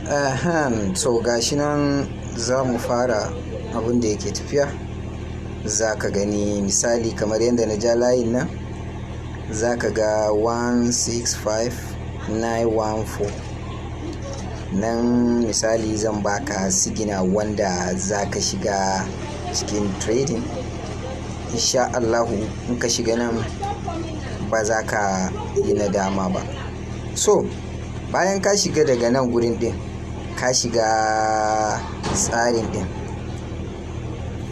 So gashi nan za mu fara abin da yake tafiya. Za ka gani misali kamar yadda na ja layin nan, za ka ga 165914. Nan misali zan baka sigina wanda za ka shiga cikin trading. Insha Allahu in ka shiga nan ba za ka yi nadama ba. So bayan ka shiga daga nan gurin din, ka shiga tsarin din.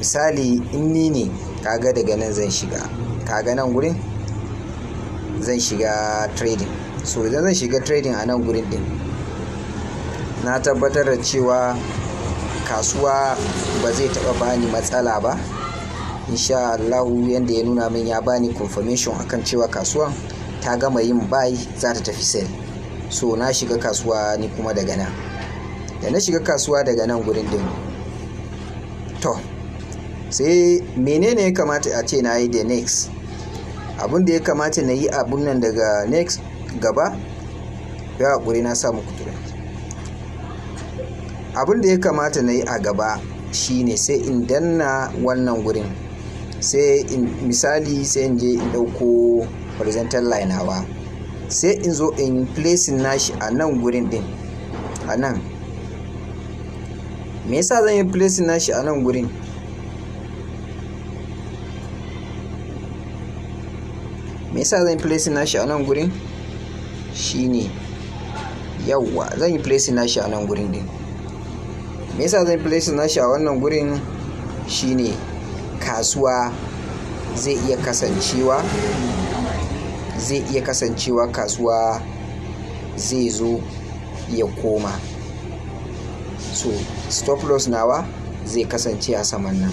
Misali in ni ne, kaga daga nan zan shiga. Kaga nan gurin zan shiga trading. So idan zan shiga trading a nan gurin din, na tabbatar da cewa kasuwa ba zai taɓa bani matsala ba. Insha Allahu yanda ya nuna min ya bani confirmation akan cewa kasuwan ta gama yin buy, za ta tafi sell. So na shiga kasuwa ni kuma daga nan. Da na shiga kasuwa daga nan gurin din, to sai menene ya kamata a ce na yi da next? Abun da ya kamata na yi abun nan daga next gaba, ya haƙuri na sa muku turanci. Abun da ya kamata na yi a gaba shine sai in danna wannan gurin. Sai in misali sai in je in ɗauko horizontal line nawa. Sai in zo in placing nashi a nan gurin din, a nan. Me yasa zan yi placing nashi a nan gurin? Me yasa zan yi placing nashi a nan gurin? Shine yawwa zan yi placing nashi a nan gurin din. Me yasa zan yi placing nashi a wannan gurin? Shine kasuwa zai iya kasancewa, zai iya kasancewa kasuwa zai zo ya koma. So stop loss nawa zai kasance a saman nan.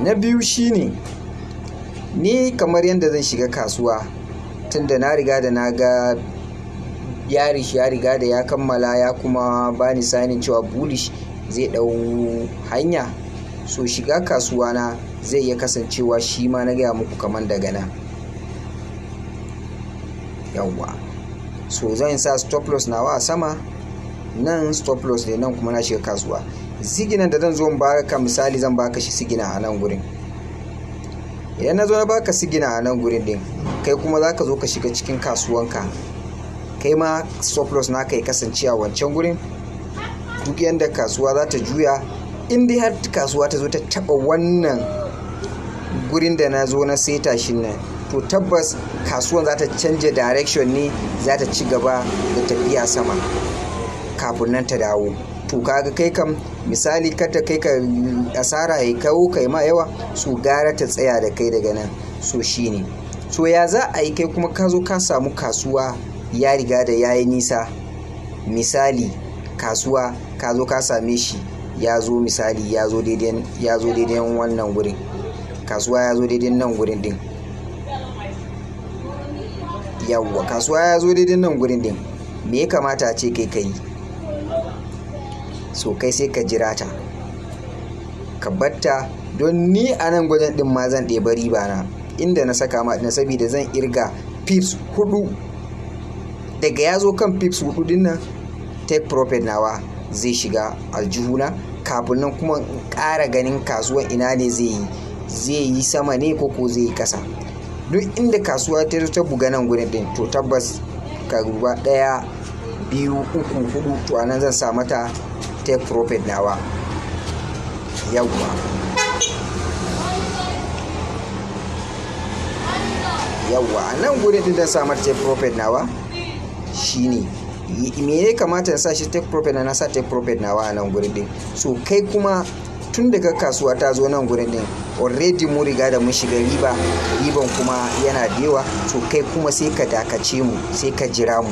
Na biyu shine ni kamar yadda zan shiga kasuwa, tunda na riga da na ga bearish ya riga da ya kammala ya kuma bani sanin cewa bullish zai ɗau hanya. So shiga kasuwa na zai iya kasancewa shi ma na gaya muku kamar daga nan. Yawwa. So zan sa stop loss nawa a sama, nan stop loss ne, nan kuma na shiga kasuwa. Siginan da zan zo in baka misali zan baka shi sigina a nan gurin. Idan na zo na baka sigina a nan gurin din, kai kuma za ka zo ka shiga cikin kasuwanka. Kai ma stop loss naka ya kasance a wancan gurin. Duk yanda kasuwa za ta juya, in dai har kasuwa ta zo ta taɓa wannan gurin da na zo na seta shi nan, to tabbas kasuwan za ta canja direction ne, za ta ci gaba da tafiya sama kafin nan ta dawo. To kaga kai kam misali kada kai ka asara ya kawo kai ma yawa, so gara ta tsaya da kai daga nan. So shine. So ya za a yi kai kuma ka zo ka samu kasuwa ya riga da ya yi nisa. Misali kasuwa ka zo ka same shi ya zo misali ya zo daidai, ya zo daidai wannan gurin. Kasuwa ya zo daidai nan gurin din. Yawwa kasuwa ya zo daidai nan gurin din. Me ya kamata a ce kai ka yi? So kai sai ka jira ta, ka batta. Don ni a nan wajen din ma zan ɗeba riba na inda na saka ma ɗin, saboda zan irga pips 4. Daga ya zo kan pips 4 ɗin nan, take profit nawa zai shiga aljihuna. Kafin nan kuma in ƙara ganin kasuwan ina ne zai yi, zai yi sama ne ko ko zai yi ƙasa. Duk inda kasuwa ta zo ta buga nan gurin din, to tabbas ka duba 1, 2, 3, 4, to a nan zan sa mata take profit nawa. Yawwa. Yawwa a nan gurin din zan sa mata take profit nawa. Shine me ya kamata in sa shi take profit na, na sa take profit nawa a nan gurin din. So kai kuma tun daga kasuwa ta zo nan gurin din, already mun riga da mun shiga riba, riban kuma yana da yawa. So kai kuma sai ka dakace mu, sai ka jira mu.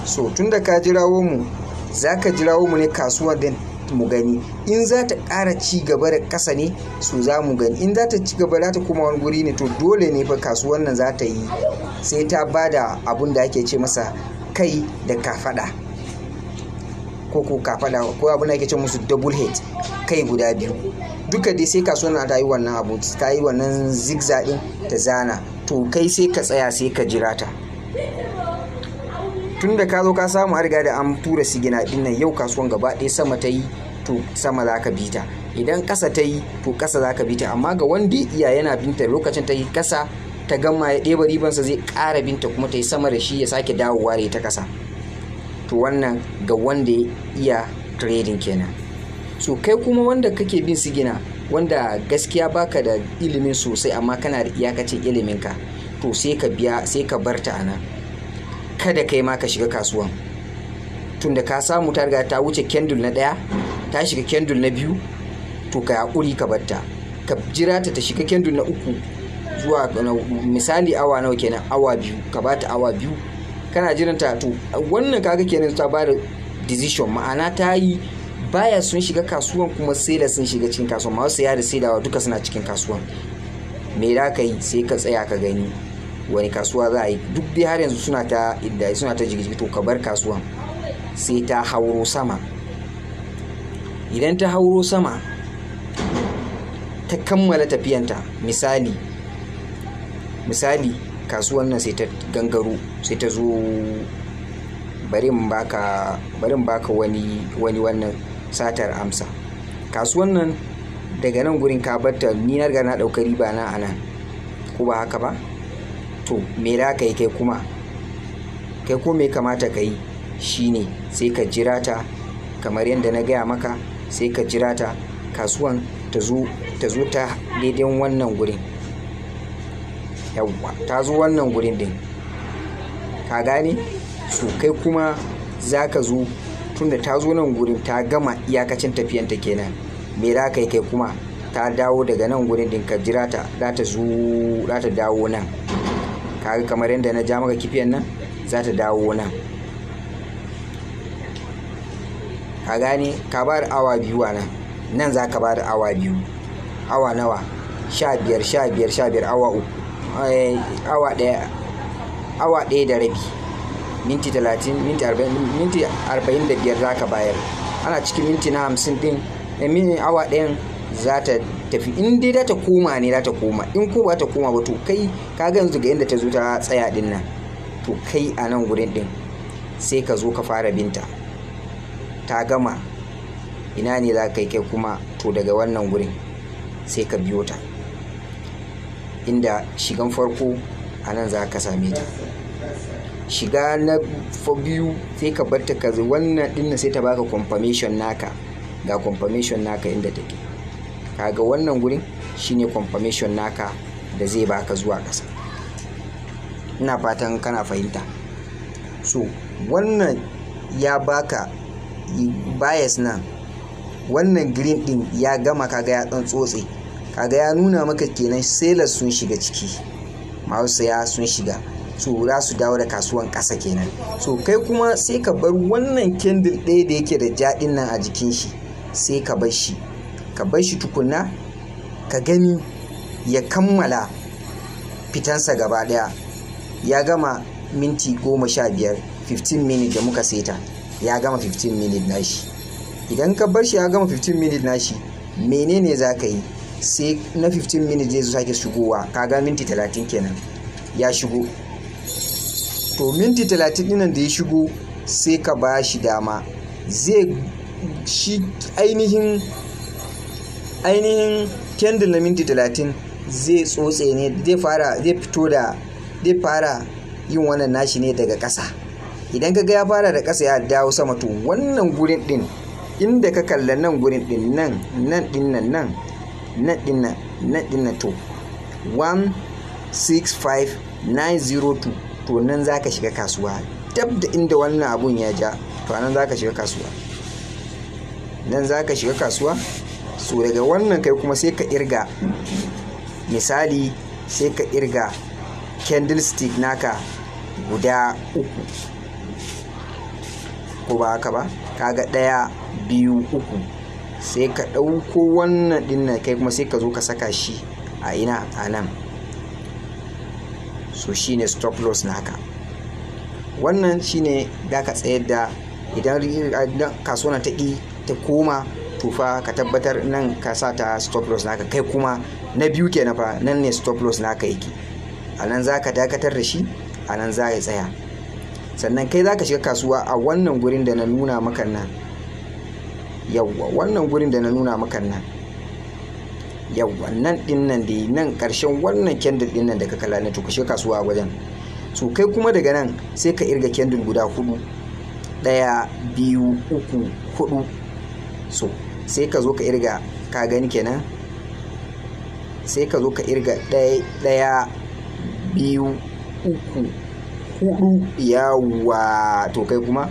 So tun da ka jirawo mu, za ka jirawo mu ne kasuwar din mu gani. In za ta ƙara ci gaba da ƙasa ne, so za mu gani. In za ta ci gaba za ta koma wani guri ne, to dole ne fa kasuwar nan za ta yi sai ta ba da abun da ake ce masa kai da kafaɗa. Ko ko kafaɗa ko abun da ake ce musu double head, kai guda biyu. Duka dai sai kasuwar nan ta yi wannan abu, ta yi wannan zigzag din ta zana. To kai sai ka tsaya sai ka jira ta. Tun da ka zo ka samu an riga da an tura signal din nan, yau kasuwan gaba ɗaya sama ta yi, to sama za ka bi ta. Idan ƙasa ta yi, to ƙasa za ka bi ta. Amma ga wanda ya iya yana binta, lokacin ta yi ƙasa ta gama ya ɗeba ribansa, zai ƙara binta kuma ta yi sama da shi, ya sake dawowa da ita ƙasa. To wannan ga wanda ya iya trading kenan. So kai kuma wanda kake bin signal, wanda gaskiya baka da ilimin sosai amma kana da iyakacin iliminka, to sai ka biya, sai ka bar ta a nan. Kada kai ma ka shiga kasuwan. Tunda ka samu ta riga ta wuce candle na ɗaya, ta shiga candle na biyu, to ka haƙuri ka bar ta. Ka jira ta ta shiga candle na uku zuwa misali awa nawa kenan? Awa 2. Ka bata awa 2 kana jiran ta. To wannan kaga kenan ta bada decision, ma'ana ta yi baya sun shiga kasuwan kuma sellers sun shiga cikin kasuwan, masu saya da saidawa duka suna cikin kasuwan. Me da ka yi? Sai ka tsaya ka gani wani kasuwa za a yi. Duk dai har yanzu suna ta inda suna ta jigijigi. To ka bar kasuwan sai ta hauro sama. Idan ta hauro sama ta kammala tafiyanta, misali kasuwan nan sai ta gangaro, sai ta zo, bari in baka wani wannan satar amsa. Kasuwan nan daga nan gurin ka barta, ni na riga na ɗauka riba na a nan, ko ba haka ba? To me za ka yi kai kuma? Kai ko me kamata ka yi shine sai ka jira ta kamar yadda na gaya maka. Sai ka jira ta kasuwan ta zo ta daidai wannan gurin. Yawwa, ta zo wannan gurin din, ka gane? So kai kuma za ka zo, tunda ta zo nan gurin ta gama iyakacin tafiyanta kenan, me za ka yi kai kuma? Ta dawo daga nan gurin din, ka jira ta, za ta zo, za ta dawo nan. Kaga kamar yadda na ja maka kifiyan nan, za ta dawo nan, ka gane? Ka ba da awa 2 a nan. Nan za ka ba da awa 2. Awa nawa? 15, 15, 15, awa 3, awa 1, awa 1 da rabi, minti 30, minti 40, minti 45 za ka bayar. Ana cikin minti na 50 din, mini awa 1n za ta tafi. In dai za ta koma ne, za ta koma. In ko ba ta koma ba, to kai ka ga yanzu daga inda ta zo ta tsaya din nan, to kai a nan gurin din sai ka zo ka fara binta. Ta gama, ina ne za ka yi kai kuma? To daga wannan gurin sai ka biyo ta inda shigan farko a nan za ka same ta. Shiga na biyu, sai ka bar ta ka wannan dinnan, sai ta baka confirmation naka. Ga confirmation naka inda take. Kaga wannan gurin shine confirmation naka da zai baka zuwa ƙasa. Ina fatan kana fahimta. So wannan ya baka bias nan, wannan green din ya gama. Kaga ya dan tsotse, kaga ya nuna maka kenan sellers sun shiga ciki, masu saya sun shiga. So za su dawo da kasuwan ƙasa kenan. So kai kuma sai ka bar wannan candle ɗaya da yake da jaɗin nan a jikin shi, sai ka bar shi, ka bar shi tukunna ka gani ya kammala fitansa gaba ɗaya. Ya gama minti 15, 15 minutes da muka seta, ya gama 15 minutes nashi. Idan ka bar shi ya gama 15 minutes nashi, menene za ka yi? Sai na 15 minutes zai zo sake shigowa. Kaga minti 30 kenan ya shigo. To minti 30 dinnan da ya shigo, sai ka ba shi dama zai shi ainihin candle na minti 30 zai tsotse ne, zai fara, zai fito da, zai fara yin wannan nashi ne daga ƙasa. Idan ka ga ya fara da ƙasa ya dawo sama, to wannan gurin din inda ka kalla nan gurin din nan, nan din nan, nan, nan din nan, nan din nan, to 165902, to nan za ka shiga kasuwa dab da inda wannan abun ya ja. To nan za ka shiga kasuwa, nan za ka shiga kasuwa. So daga wannan kai kuma sai ka irga, misali sai ka irga candlestick naka guda uku, ko ba haka ba? Kaga ɗaya, biyu, uku. Sai ka ɗauko wannan ɗin, kai kuma sai ka zo ka saka shi a ina? A nan. So shine stop loss naka. Wannan shine da ka tsayar da idan kasuwa ta ƙi ta koma, to fa ka tabbatar nan ka sa ta stop loss naka. Kai kuma na biyu kenan fa, nan ne stop loss naka yake. A nan za ka dakatar da shi, a nan za ya tsaya. Sannan kai za ka shiga kasuwa a wannan gurin da na nuna maka nan. Yawwa, wannan gurin da na nuna maka nan. Yawwa, nan din nan da nan karshen wannan candle din nan da ka kalla ne, to ka shiga kasuwa a wajen. So kai kuma daga nan sai ka irga candle guda hudu, 1, 2, 3, 4. So sai ka zo ka irga, ka gani kenan, sai ka zo ka irga 1, 2, 3, 4. Yawwa, to kai kuma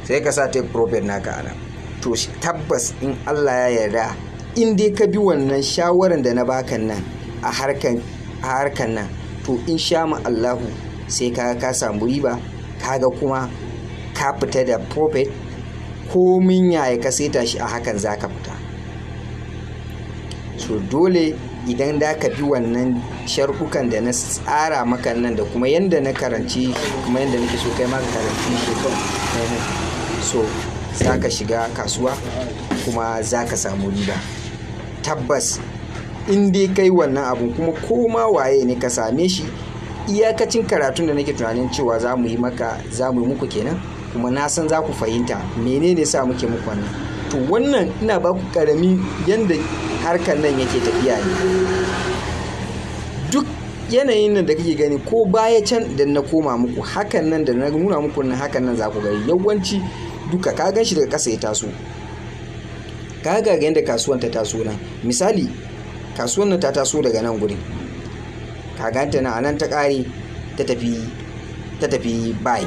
sai ka sa take profit naka anan. To tabbas in Allah ya yarda, in dai ka bi wannan shawaran da na baka nan a harkan nan, to in sha ma Allahu sai ka samu riba, kaga kuma ka fita da profit. Komin yaya ka saita shi a hakan zaka fita. So dole idan da ka bi wannan sharhukan da na tsara maka nan, da kuma yanda na karanci, kuma yanda nake so kai ma ka karanci shi, so za ka shiga kasuwa kuma za ka samu riba. Tabbas in dai kai wannan abun, kuma koma waye ne ka same shi, iyakacin karatun da nake tunanin cewa za mu yi maka, za mu yi muku kenan, kuma na san za ku fahimta menene sa muke muku wannan. To wannan ina ba ku karami yanda harkar nan yake tafiya ne. Duk yanayin nan da kake gani ko baya can da na koma muku hakan nan da na nuna muku nan, hakan nan za ku gani yawanci duka. Ka gan shi daga ƙasa ya taso, ka ga yanda kasuwan ta taso nan. Misali kasuwan nan ta taso daga nan gurin, ka ganta nan, anan ta ƙare, ta tafi buy.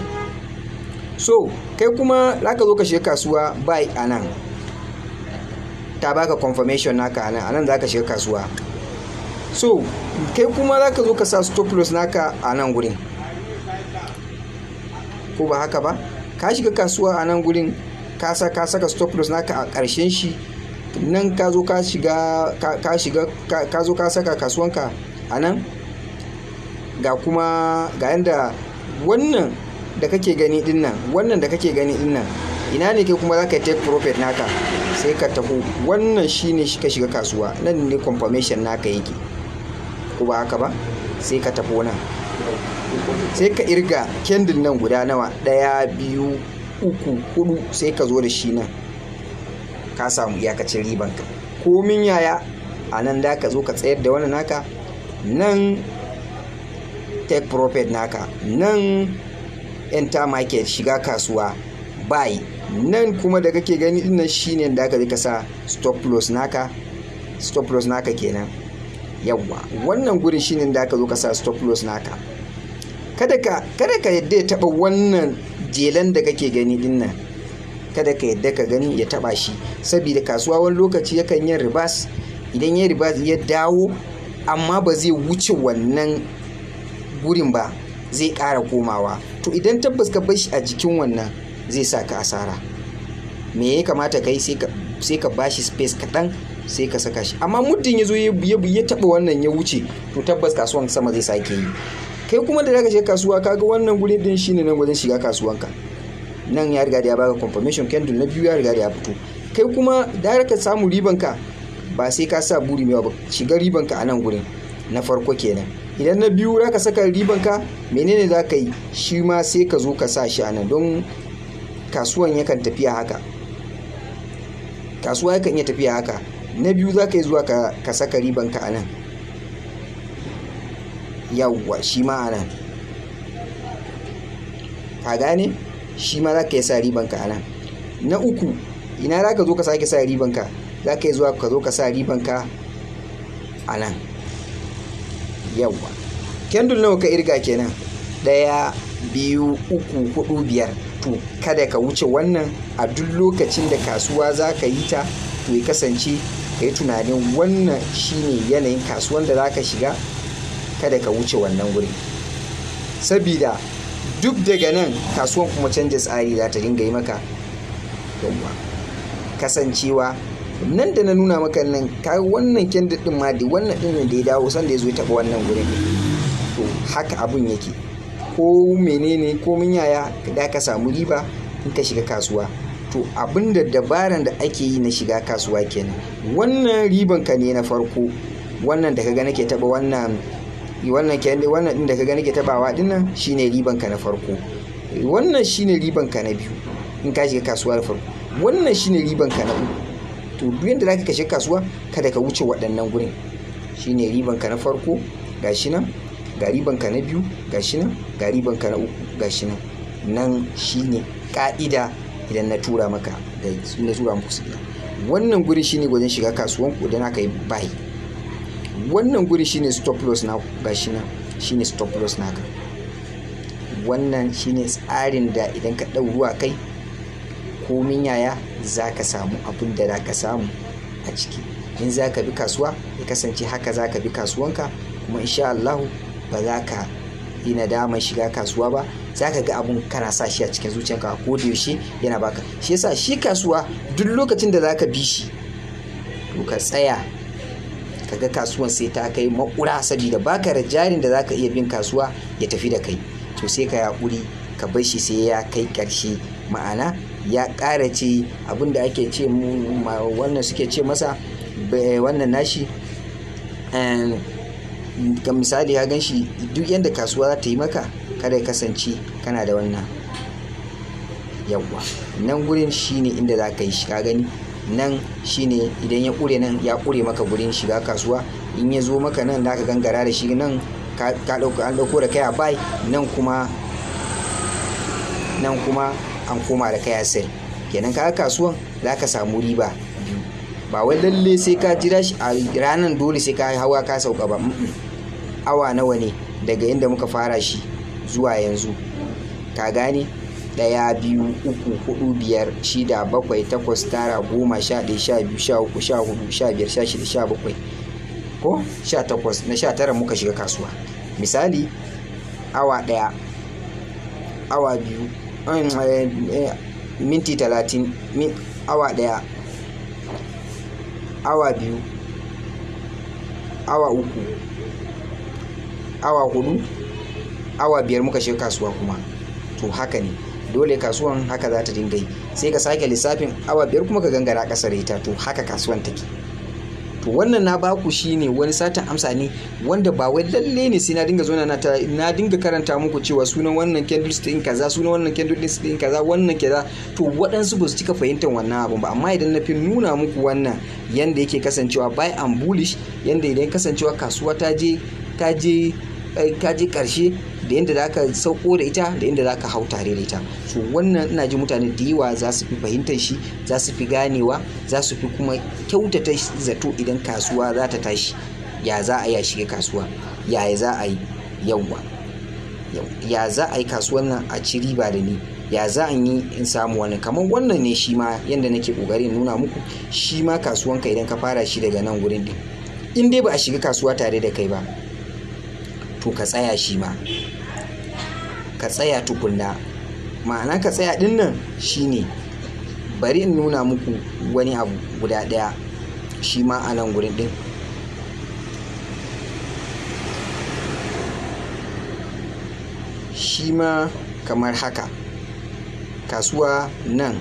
So kai kuma za ka zo ka shiga kasuwa buy a nan, ta baka confirmation naka anan, anan za ka shiga kasuwa. So kai kuma za ka zo ka sa stop loss naka a nan gurin, ko ba haka ba? Ka shiga kasuwa a nan gurin, ka saka stop loss naka a ƙarshen shi nan. Ka zo ka shiga, ka zo ka saka kasuwanka a nan. Ga kuma ga yanda wannan da kake gani din nan, wannan da kake gani din nan, ina ne kai kuma za ka take profit naka? Sai ka taho, wannan shine shi ka shiga kasuwa, nan ne confirmation naka yake, ko ba haka ba? Sai ka tafi nan, sai ka irga candle nan guda nawa? Ɗaya, biyu, uku, hudu. Sai ka zo da shi nan, ka samu iyakacin ribanka. Komin yaya a nan da ka zo ka tsayar da wannan naka nan, take profit naka nan, enter market, shiga kasuwa buy. Nan kuma da kake gani dinnan shine da aka ka sa stop loss naka. Stop loss naka kenan. Yawwa, wannan gurin shine da aka zo ka sa stop loss naka. Kada ka yadda ya taba wannan jelan da kake gani dinnan, kada ka yadda ka gani ya taba shi, saboda kasuwa wani lokaci yakan yin reverse. Idan ya reverse ya dawo, amma ba zai wuce wannan gurin ba, zai ƙara komawa. To idan tabbas ka bar shi a jikin wannan, zai sa ka asara. Me ya kamata ka yi? Sai ka bashi space kaɗan, sai ka saka shi. Amma muddin ya zo ya taɓa wannan ya wuce, to tabbas kasuwan sama zai sake yi. Kai kuma da zaka shiga kasuwa, kaga wannan gurin din shine nan wajen shiga kasuwanka. Nan ya riga da ya baka confirmation, candle na biyu ya riga da ya fito. Kai kuma da ka samu ribanka, ba sai ka sa buri mai ba, shiga ribanka a nan gurin na farko kenan. Idan na biyu za ka saka ribanka, menene za ka yi? Shi ma sai ka zo ka sa shi a nan, don kasuwan yakan tafiya haka, kasuwa yakan iya tafiya haka. Na biyu za ka yi zuwa ka saka ribanka a nan. Yawwa, shi ma a nan, ka gane, shi ma za ka yi sa ribanka a nan. Na uku, ina za ka zo ka sake sa ribanka? Za ka yi zuwa ka zo ka sa ribanka a nan. Yawwa, candle nawa ka irga kenan? Ɗaya, biyu, uku, hudu, biyar. To kada ka wuce wannan. A duk lokacin da kasuwa za ka yi ta, to ya kasance ka yi tunanin wannan shine yanayin kasuwan da za ka shiga. Kada ka wuce wannan guri, sabida duk daga nan kasuwan kuma canja tsari za ta dinga yi maka. Yawwa, kasancewa nan da na nuna maka nan, ka wannan candle din ma da wannan din da ya dawo, sanda ya zo ya taba wannan gurin, to haka abun yake. Ko menene, ko mun yaya da ka samu riba in ka shiga kasuwa. To abin da dabaran da ake yi na shiga kasuwa kenan. Wannan riban ka ne na farko, wannan da kaga nake taba wannan. Wannan wannan din da ka gani ke tabawa din nan shine riban ka na farko. Wannan shine riban ka na biyu in ka shiga kasuwa da farko. Wannan shine riban ka na uku. To duk yanda zaka kashe kasuwa kada ka wuce waɗannan gurin. Shine riban ka na farko gashi nan, ga riban ka na biyu gashi nan, ga riban ka na uku gashi nan. Nan shine ka'ida idan na tura maka da na tura muku signal. Wannan guri shine wajen shiga kasuwan ku idan aka yi buy. Wannan guri shine stop loss na gashi nan, shine stop loss naka. Wannan shine tsarin da idan ka ɗau ruwa kai komin yaya za ka samu abin da za ka samu a ciki. In za ka bi kasuwa ya kasance haka za ka bi kasuwanka, kuma insha Allahu ba za ka yi nadamar shiga kasuwa ba. Za ka ga abun kana sa shi a cikin zuciyanka ko da yaushe yana baka. Shi yasa shi kasuwa duk lokacin da za ka bi shi to ka tsaya ka ga kasuwan sai ta kai makura, saboda baka da jarin da za ka iya bin kasuwa ya tafi da kai. To sai ka yaƙuri ka bar shi sai ya kai ƙarshe, ma'ana ya ƙara ce abin da ake ce wannan suke ce masa wannan nashi. Ga misali ya gan shi duk yadda kasuwa za ta yi maka kada ya kasance kana da wannan yawwa. Nan gurin shine inda za ka yi shi, ka gani nan shine idan ya ƙure nan ya ƙure maka gurin shiga kasuwa. In ya zo maka nan za ka gangara da shi nan, ka ɗauko, an ɗauko da kai a buy, nan kuma an koma da kai a sell. Kenan kaga kasuwan za ka samu riba biyu. Ba wai lalle sai ka jira shi a ranan dole sai ka hawa ka sauka ba. Awa nawa ne daga inda muka fara shi zuwa yanzu? Ka gane? 1, 2, 3, 4, 5, 6, 7, 8, 9, 10, 11, 12, 13, 14, 15, 16, 17 ko 18 na 19 muka shiga kasuwa. Misali awa 1, awa 2, minti 30, awa 1, awa 2, awa 3, awa 4, awa 5 muka shiga kasuwa kuma. To haka ne, dole kasuwan haka za ta dinga yi. Sai ka sake lissafin awa 5 kuma ka gangara ƙasa da ita. To haka kasuwan take. To wannan na baku shine wani satan amsa ne wanda ba wai lalle ne sai na dinga zo na na dinga karanta muku cewa sunan wannan candlestick din kaza, sunan wannan candlestick din kaza, wannan kaza. To waɗansu ba su cika fahimtar wannan abun ba, amma idan na fi nuna muku wannan yanda yake kasancewa buy and bullish, yanda idan kasancewa kasuwa ta je ƙarshe da yanda za ka sauko da ita da yanda za ka hau tare da ita. So wannan ina ji mutane da yawa za su fi fahimtar shi, za su fi ganewa, za su fi kuma kyautata zato idan kasuwa za ta tashi. Ya za a yi a shiga kasuwa? Ya za a yi? Yawwa. Ya za a yi kasuwan nan a ci riba da ni? Ya za a yi in samu wannan? Kamar wannan ne shi ma yanda nake ƙoƙarin nuna muku. Shi ma kasuwanka idan ka fara shi daga nan gurin ɗin, in dai ba a shiga kasuwa tare da kai ba, to ka tsaya shi ma. Ka tsaya tukunna. Ma'ana ka tsaya ɗin nan shine bari in nuna muku wani abu guda ɗaya shi ma a nan gurin ɗin. Shi ma kamar haka kasuwa nan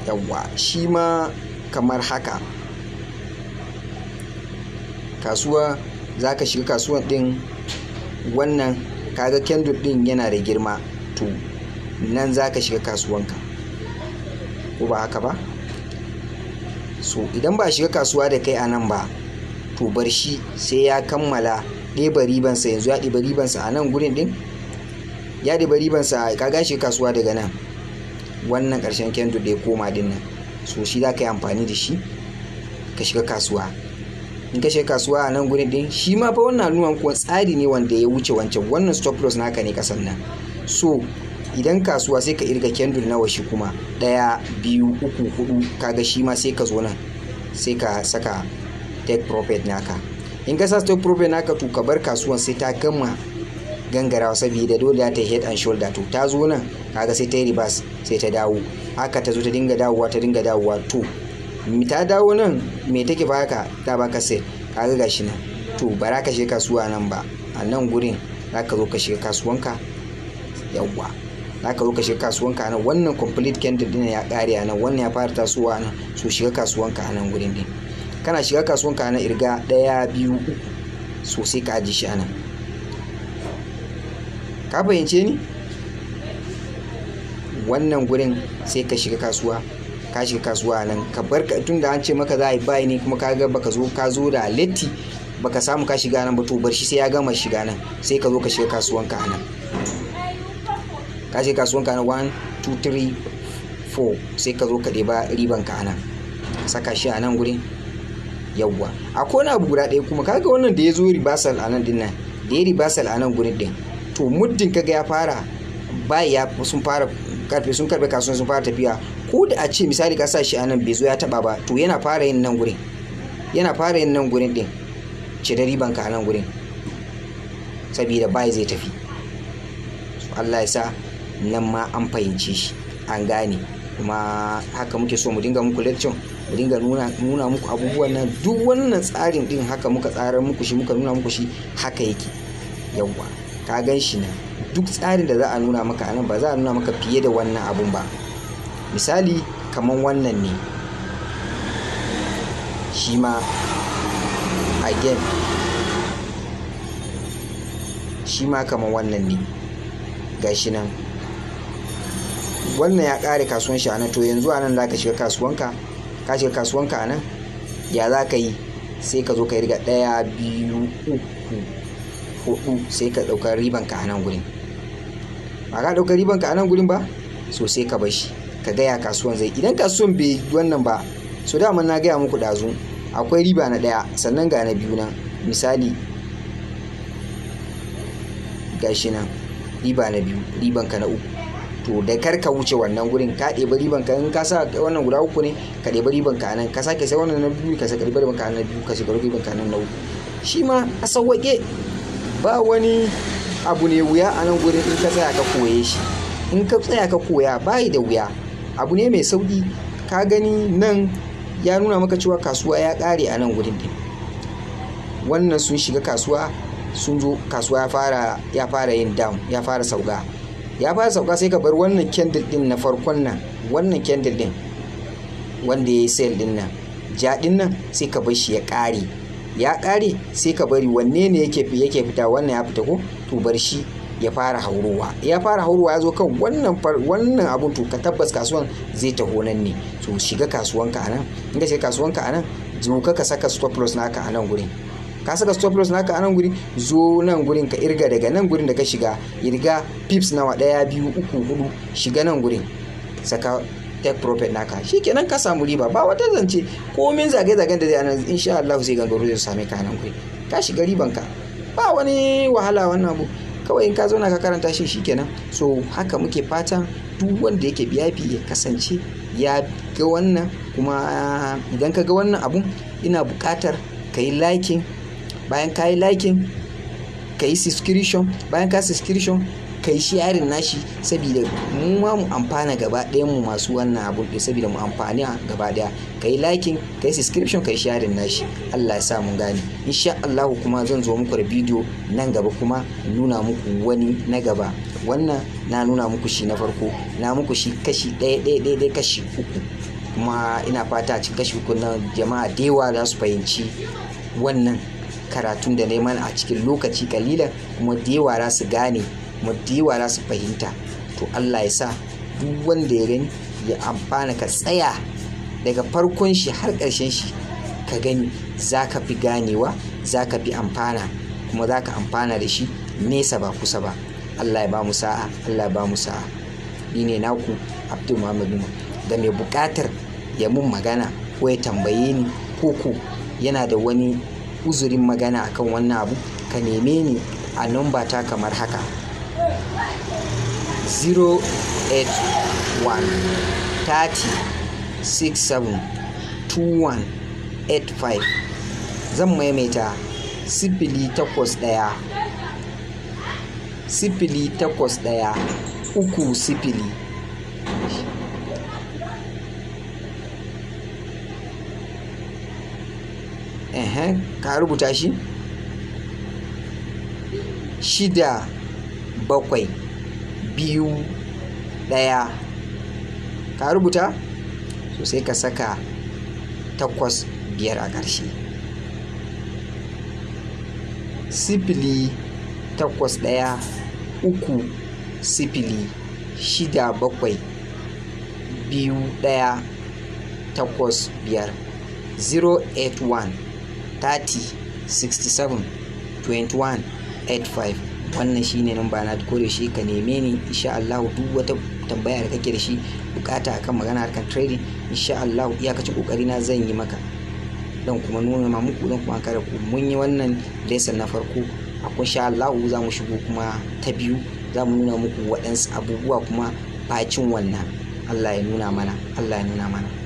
yawwa, shi ma kamar haka kasuwa za ka shiga kasuwan ɗin. Wannan kaga candle ɗin yana da girma, to nan za ka shiga kasuwanka, ko ba haka ba? So idan ba shiga kasuwa da kai a nan ba, to bar shi sai ya kammala ɗeba ribansa. Yanzu ya ɗeba ribansa a nan gurin ɗin, ya ɗeba ribansa. Kaga shiga kasuwa daga nan wannan ƙarshen candle da ya koma ɗin nan, so shi za ka yi amfani da shi ka shiga kasuwa. In ka shiga kasuwa a nan gurin ɗin, shi ma fa wannan nuna muku tsari ne wanda ya wuce wancan. Wannan stop loss naka ne ƙasan nan. So idan kasuwa sai ka irga candle nawa shi kuma 1, 2, 3, 4, kaga shi ma sai ka zo nan sai ka saka take profit naka. In ka sa take profit naka, to ka bar kasuwan sai ta gama gangarawa, saboda dole ta head and shoulder. To ta zo nan kaga sai ta yi reverse, sai ta dawo. Haka ta zo ta dinga dawowa, ta dinga dawowa. To ta dawo nan me take baka? Ta baka sell. Kaga gashi nan. To bara ka shiga kasuwa nan ba, a nan gurin zaka zo ka shiga kasuwanka. Yawwa, zaka zo ka shiga kasuwanka nan. Wannan complete candle din ya kare a nan, wannan ya fara tasowa nan. So shiga kasuwanka a nan gurin din. Kana shiga kasuwanka nan, irga 1, 2, 3. So sai ka ajiye shi a nan. Ka fahimce ni? Wannan gurin sai ka shiga kasuwa, ka shiga kasuwa nan, ka bar tun da an ce maka za a yi buy ne, kuma ka ga baka zo, ka zo da latti, baka samu ka shiga nan ba, to bar shi sai ya gama shiga nan, sai ka zo ka shiga kasuwanka a nan. Ka shiga kasuwanka nan, 1, 2, 3, 4, sai ka zo ka ɗeba ribanka a nan, ka saka shi a nan gurin. Yawwa, akwai wani abu guda ɗaya kuma. Kaga wannan da ya zo reversal a nan din nan, da ya reversal a nan gurin din, to muddin kaga ya fara buy, ya sun fara karfe, sun karbe kasuwan, sun fara tafiya, ko da a ce misali ka sa shi a nan bai zo ya taba ba, to yana fara yin nan gurin, yana fara yin nan gurin din, cire riban ka a nan gurin, saboda buy zai tafi. So Allah ya sa nan ma an fahimci shi, an gane. Kuma haka muke so mu dinga muku lecture, mu dinga nuna muku abubuwan nan. Duk wannan tsarin din haka muka tsara muku shi, muka nuna muku shi, haka yake. Yawwa, ka gan shi nan. Duk tsarin da za a nuna maka anan, ba za a nuna maka fiye da wannan abun ba. Misali kamar wannan ne shi ma again, shi ma kamar wannan ne, gashi nan. Wannan ya ƙare kasuwan shi a nan. To yanzu a nan za ka shiga kasuwanka, ka shiga kasuwanka a nan, ya za ka yi? Sai ka zo ka riga ɗaya, biyu, uku, hudu, sai ka ɗauka ribanka a nan gurin. Ba ka ɗauka ribanka a nan gurin ba, so sai ka bar shi, ka gaya kasuwan zai. Idan kasuwan bai wannan ba, so dama na gaya muku ɗazu, akwai riba na ɗaya, sannan ga na biyu nan. Misali gashi nan, riba na biyu, ribanka na uku. To da kar ka wuce wannan gurin, ka ɗebi riban ka. In ka sa wannan guda uku ne, ka ɗebi riban ka nan, ka sake sai wannan na biyu, ka sake riban ka na biyu, ka sake riban ka nan na uku. Shi ma a sauwaƙe, ba wani abu ne wuya a nan gurin in ka tsaya ka koye shi. In ka tsaya ka koya, bayi da wuya, abu ne mai sauƙi. Ka gani nan ya nuna maka cewa kasuwa ya ƙare a nan gurin din. Wannan sun shiga kasuwa, sun zo kasuwa ya fara yin down, ya fara sauka, ya fara sauka. Sai ka bar wannan candle din na farkon nan, wannan candle din wanda ya yi sell din nan, ja din nan, sai ka bar shi ya ƙare. Ya ƙare, sai ka bari wanne ne yake fita. Wannan ya fita ko? To bar shi ya fara haurowa. Ya fara haurowa, ya zo kan wannan abun, to ka tabbas kasuwan zai taho nan ne. To shiga kasuwanka a nan. In ka shiga kasuwanka a nan, zo ka saka stop loss naka a nan gurin. Ka saka stop loss naka a nan gurin, zo nan gurin ka irga daga nan gurin da ka shiga, irga pips nawa: ɗaya, biyu, uku, hudu. Shiga nan gurin, saka take profit naka, shikenan ka samu riba. Ba wata zance, komin zage-zagen da zai anan, insha Allah zai gangaro zai same ka nan gurin, ka shiga riban ka. Ba wani wahala wannan abu, kawai in ka zauna ka karanta shi, shikenan. So haka muke fatan duk wanda yake VIP ya kasance ya ga wannan. Kuma idan ka ga wannan abun, ina buƙatar ka yi liking. Bayan ka yi liking, ka yi subscription. Bayan ka subscription, ka yi sharing nashi, saboda mu ma mu amfana gaba ɗayan mu masu wannan abun ɗin, saboda mu amfani gaba ɗaya. Ka yi liking, ka yi subscription, ka yi sharing nashi. Allah ya sa mun gane. Insha Allah kuma zan zo muku da bidiyo nan gaba, kuma nuna muku wani na gaba. Wannan na nuna muku shi na farko, na muku shi kashi ɗaya ɗaya ɗaya ɗaya, kashi uku. Kuma ina fata a cikin kashi uku na jama'a da yawa za su fahimci wannan karatun da neman a cikin lokaci kalilan, kuma da yawa za su gane, kuma da yawa za su fahimta. To Allah ya sa duk wanda ya gani ya amfana. Ka tsaya daga farkon shi har ƙarshen shi ka gani, za ka fi ganewa, za ka fi amfana, kuma za ka amfana da shi nesa ba kusa ba. Allah ya ba mu sa'a, Allah ya ba mu sa'a. Ni ne naku Abdul Muhammad. Da mai buƙatar ya mun magana ko ya tambaye ni, ko yana da wani uzurin magana akan wannan abu, ka neme ni a namba ta kamar haka: 081 30 67 21 85. Zan maimaita: 081, 081, 30. Ehe, ka rubuta shi? 6, 7, 2, 1. Ka rubuta? So sai ka saka 8, 5 a ƙarshe. 081 30 67 21 85, 081 30 67 21 85. Wannan shine namba na. Ko da shi ka neme ni, insha Allah, duk wata tambaya da kake da shi, bukata akan magana harkan trading, insha Allah iyakacin kokari na zan yi maka, dan kuma nuna ma muku, dan kuma kare ku. Mun yi wannan lesson na farko, akwai insha Allah za mu shigo kuma ta biyu, za mu nuna muku waɗansu abubuwa kuma bacin wannan. Allah ya nuna mana, Allah ya nuna mana.